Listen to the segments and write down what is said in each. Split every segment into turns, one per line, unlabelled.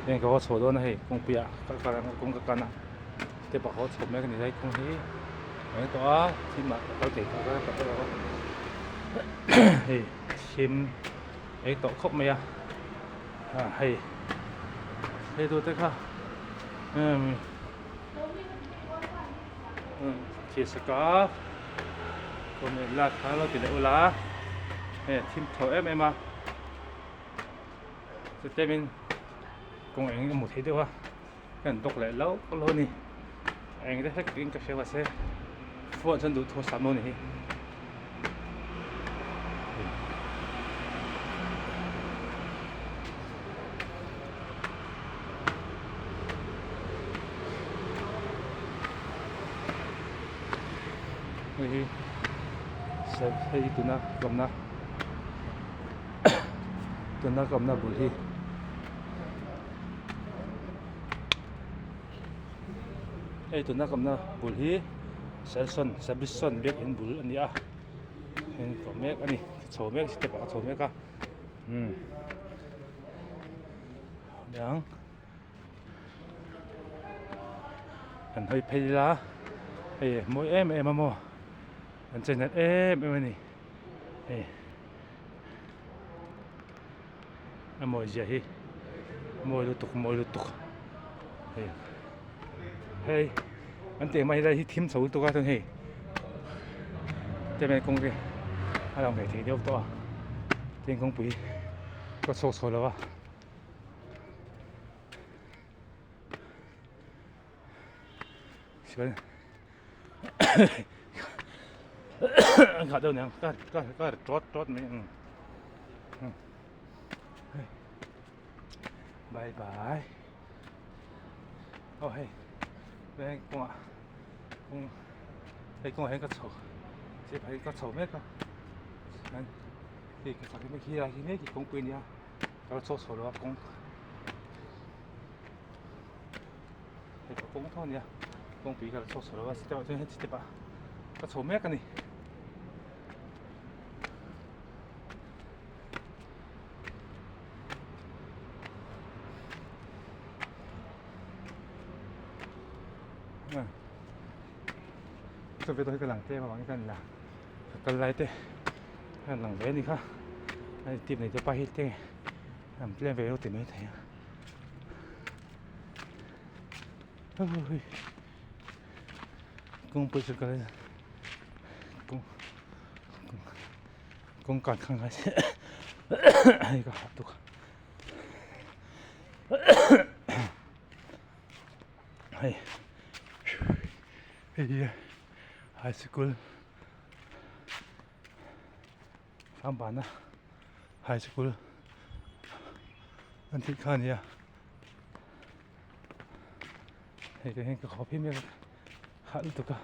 Heng ka haw chho dawn a hei kawngpui ah ka kal ang kawng ka kan a step ah ka haw chho mek a ni lai kawng hi a eng tawh a thim ah ka kal thei tawh ka kal lo a hei thim eng tawh khawp mai a ah hei hei tu te kha umm thil saka comment la kha lo ti leh ula hei a thim tho em em a. Chutemin kawng eng emaw thei deuh a ka han bawk leh loh loh a ni eng te hlek in ka hria mahse phone chuan duh thu a sam lo a ni hi. Hei hi hei tuna tlawmna. Tuna ka awmna bul hi hei tuna ka awmna bul hi Selson Sabison biakin bul a ni a heng ka awm mek a ni ka chho mek step ah ka chho mek a umm niang kan hawi phei ila hei mawi em em a maw an chei nalh em em a ni hei. A mawi zia hi mawi lutuk mawi lutuk hei hei an tih mai lai hi thim chho lutuk a chuan hei te kawng te a lang ve thei deuh tawh a tin kawngpui ka chhuak chho lo a. Chuan an khah deuh aniang ka ka ka ri tawt tawt mai ang bye bye aw hei heng kawngah kawng hei kawngah hian ka chho step ah hian ka chho mek a chuan hei ka chhak hi lai hi mek hi kawngpui a nia ka la chhuak chho lo a kawng. Hei pawh kawng tho a nia kawngpui ka la chhuak chho lo a step ah chuan heti step ah ka chho mek a ni. Chu ve dawn hi ka lang tlem avangin ka la ka kal lai te ka lang ve a ni kha a tip nei te pa hi te an tlem ve lo ti mai thei a. Kawngpui chu kal kawng kawngka kha ngai se hei ka hah tuk hei hei hi high school Sangbana high school an tih kha a nia hei te hian ka khawp hi mek a hah lutuk a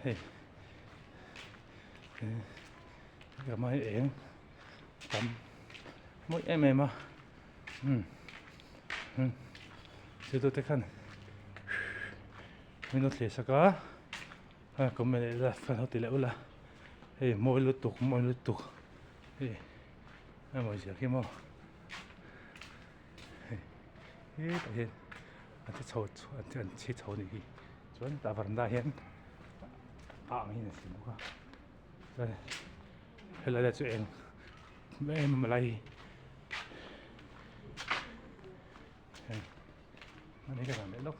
hei ramai eng tam mawi em em a umm chu tu te khan min lo thlir sak a a comment leh ila fan ho ti leh ula hei mawi lutuk mawi lutuk hei a mawi zia khi maw hei hetah hian an che chho an che chho anih hi chuan tah varanda hian a ang hian a siam bawk a chuan helai lai chu eng em em a lai hi hei mahni ka zan leh lawk.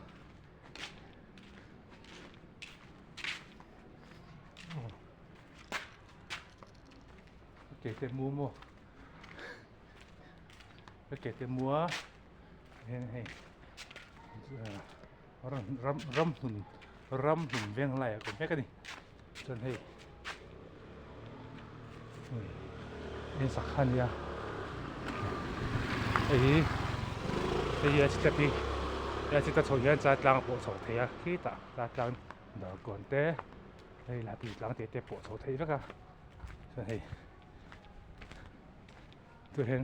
Ke te mu maw ka ke te mu a hian hei ram ram ramhlun ramhlun veng lai ah ka awm mek a ni chuan hei in sak kha a nia hei hi hei hi a step hi a step a chhoh hian chaltlang a pawh chho thei a khitah chaltlang dawrkawn te hei lah tui tlang te te pawh chho thei vek a chuan hei tu hian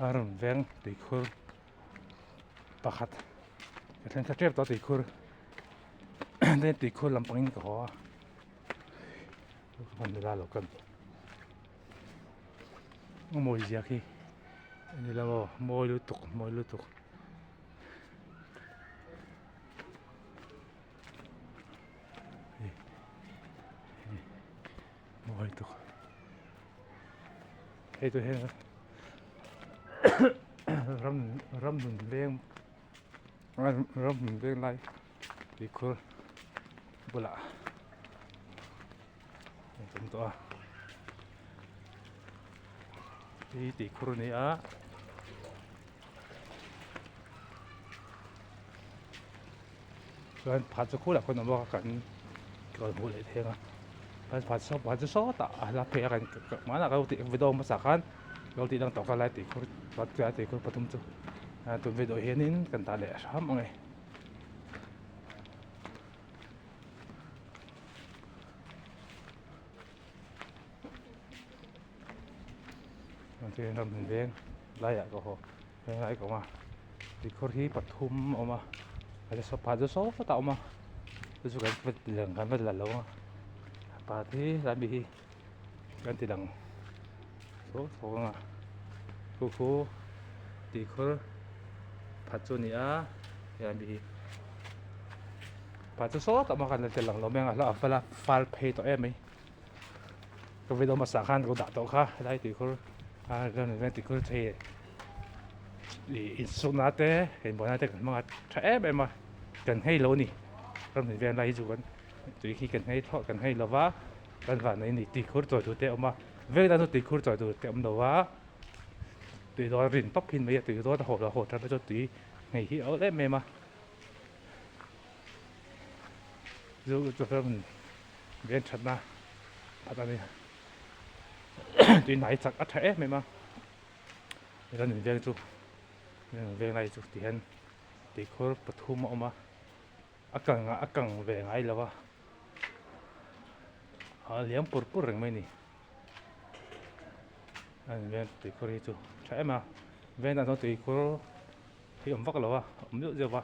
a rawn veng tuikhur pakhat ka thleng thla tep tawh a tuikhur tuikhur lampangin ka haw a. Hman nula lo kan. A mawi zia khi a ni lo aw mawi lutuk mawi lutuk. Mawi lutuk hei chu heng ram ram nun veng ram nun veng lai tuikhur bulah a awm tawh a hei tuikhur a ni a chuan pakhat chu khulah khawn a awm a kan rawn hmuh leh theng a pakhat saw pakhat chu sawtah a la phei a kan hmanah ka lo tih video hmasa khan ka lo tih dang tawh kha lai tuikhur tuikhur pathum chu tun video hianin kan dah leh hram ang e. Ram veng laiah ka haw veng lai ka awm a tuikhur hi pathum a awm a pakhat chu sawtah a awm a chu chu kan va ti lang kan va ti lang lo a pakhat hi tlai mi hi kan ti lang tho tho ang a khu khu tuikhur pakhat chu a ni a helai mi hi pakhat chu sawtah a awm a kan la ti lang lo mai ang a hlauh a fal phei tawh em mai. Ka video hmasa khan ka lo dah tawh kha helai tuikhur a tuikhur thei ih insukna te inbuaina te kan hmang a tha em em a kan nghei lo a ni ram hnih vel lai hi chu kan tui khi kan nghei thlawt kan nghei lo va kan van nei a ni tuikhur chawi tur te a awm a veng tan chuan tuikhur chawi tur te a awm lo va tui dawn rin tawp hin mai a tui dawn a haw lo haw that te chuan tui nghei hi a awl em em a chu chu ram Veng thatna pakhat a ni tuihnai chak a tha em em a ran in veng chu ran in veng lai chu ti hian tuikhur pathum a awm a a kang a kang ve ngai lo a a liam pur pur reng mai a ni ran in veng tuikhur hi chu tha em a veng dan chuan tuikhur hi awm vak lo a awm deuh deuh a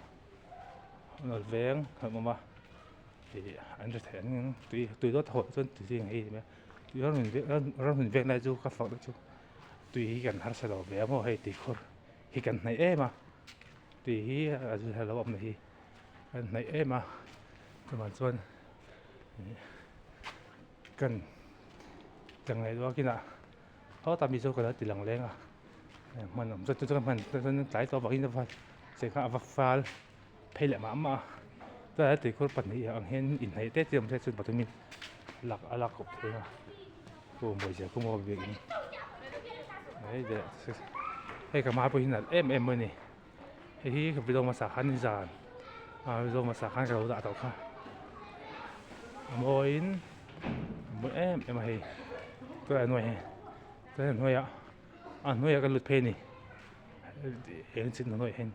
veng a awm a. Ih an ri thei ang tui tui dawt haw chuan tui hi hei nia tui ram hun ram hun vek lai chu ka fak chu tui hi kan harsa lo ve a maw hei tuikhur hi kan hnaih em a tui hi a zir lo awm na hi kan hnaih em a chuvang chuan kan kan ngaihtuah kinah sawtah mi chu ka lo ti lang leng a hman awm chu chu hman chuan tlai tawh vangin che kha a va fal. Phei leh mah mah a chuan tuikhur pahnih ang hian inhnaih te te awm se chuan pathumin lak a lak kawp thei a aw mawizia kawng a biakin hei leh hei ka hma pawh hi nalh em em mai a ni hei hi ka video hmasa khan nizan a video hmasa khan ka lo dah tawh kha a mawiin a mawi em em a hei chuan a hnuai chuan a hnuaiah a hnuaiah ka lut phei a ni eng chin a hnuaiah hian.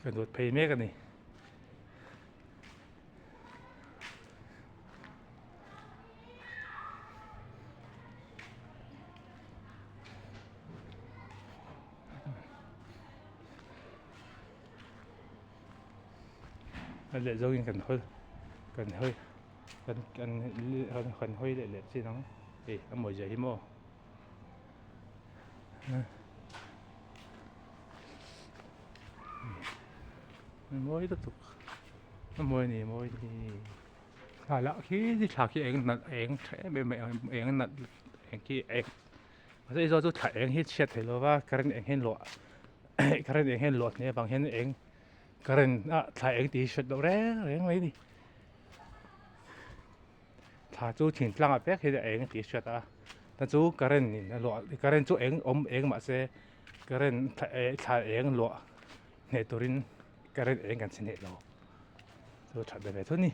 Ka dawt phei mek a ni. A leh zawngin kan hawi kan hawi kan kan kan hawi leh leh chin ang hei a mawi zia hi maw. Mawi lutuk a mawi a ni mawi a ni thla lah khi thla khi eng nalh eng tha em em mai a eng nalh eng khi eng mahse eizawh chu thla eng hi chhiat thei lova current eng hian luah current eng hian luah hneh avang hian eng current ah thla eng tih hi hriat loh reng reng mai a ni. Thla chu thingtlang ah vek hian a eng tih a hriat a ta chu current in a luah current chu eng awm eng mahse current thla eh thla eng luah hneh turin current eng kan chhe hneh lo chu a that ve ve thut a ni.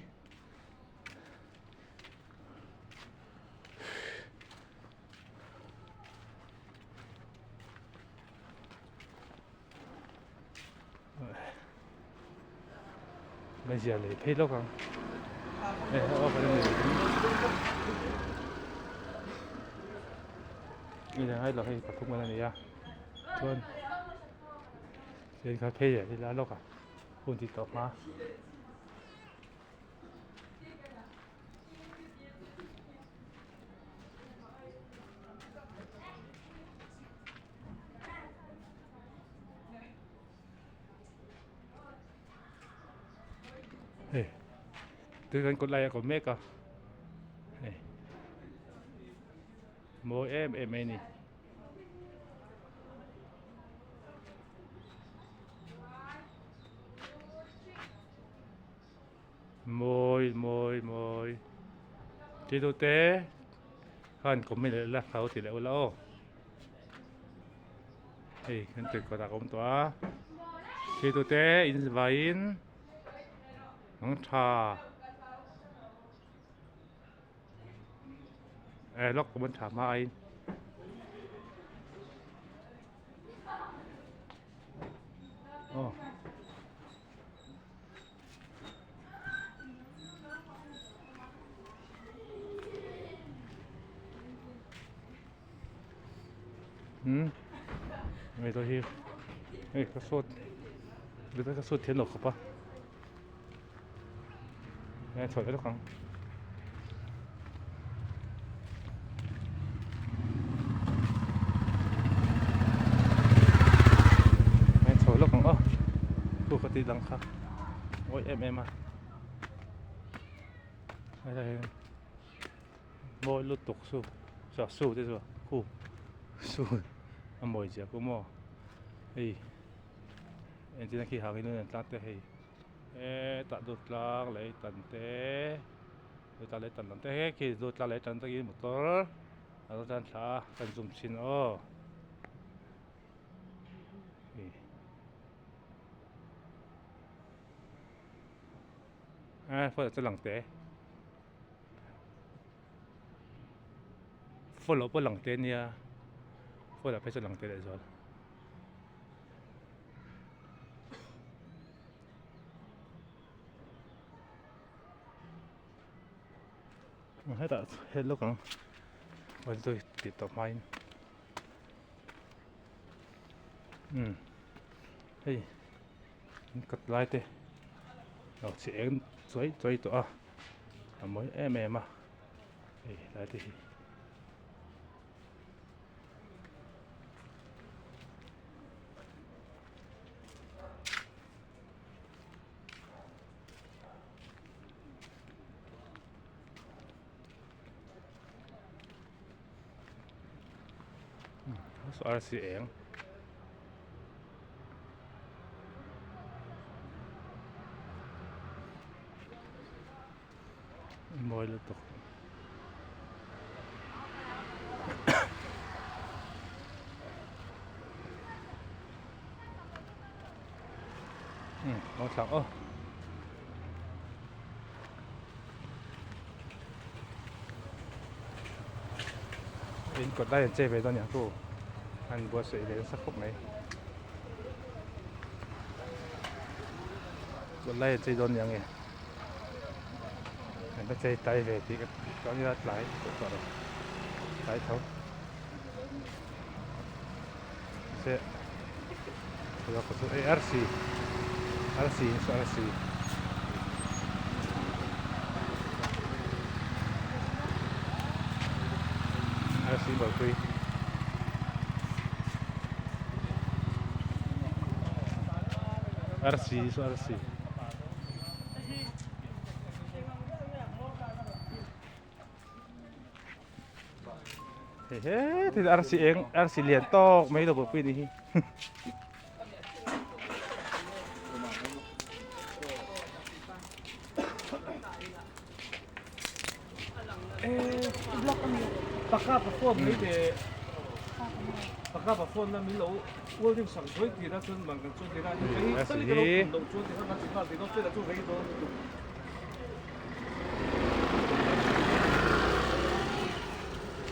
Hmeichhia lei phei lawk ang ngai lo hei pathum an ani a chuan kha phei leh ila lawk a hun tih tawh hma. Hei tui kan kawt laiah ka awm mek a hei mawi em em mai a ni. Mawi mawi mawi ti duh te khan comment leh la hlau ti leh ula aw hei kan tui kawt ah ka awm tawh a ti duh te in vaiin ang tha eh lawk ka ban tha hma aiin. Aw. Hmm hei te hi hei ka sawt ka sawt thiam lo khawp a hei chhuah leh lawk ang. Hei chhuah lawk ang aw khu ka tih dang kha mawi em em a helai hi mawi lutuk su su te chu khu su a mawi zia pawh maw hei entirna khi hangin an tlang te hei. Hetah dawtlang leh tan te dawtlang leh tan lam te he khi dawtlang leh tan takin motor a lo tlan thla a kan zoom chhin aw eh phone ah chuan lang teh phone loh pawh lang teh ania phone ah phei chuan lang teh leh zual. Hetah he lawk ang tui tih tawp hmain umm hei an kawt lai te lo chhe eng chuai chuai tawh a a mawi em em a hei helai te hi. Arsi eng mawi lutuk. Umm thlak aw. In kawt lai an che ve dawn aniang chu an buatsaih ve nasa khawp mai. Kawt lai an chei dawn aniang e. An va chei tlai ve tih ka chuan ila tlai tawh tawh lo tlai tho se hei arsi arsi saw arsi arsi buaipui arsi saw arsi. He thil arsi eng arsi lian tawk mai lo pawh ni hi.
Paka perform mai te paka perform na min lo welding sak zuai tir a chuan man kan chuan tir a hei tal ka lo tum loh chuan tikhan kan ti nghal ti dawn fela chu rei dawn lutuk.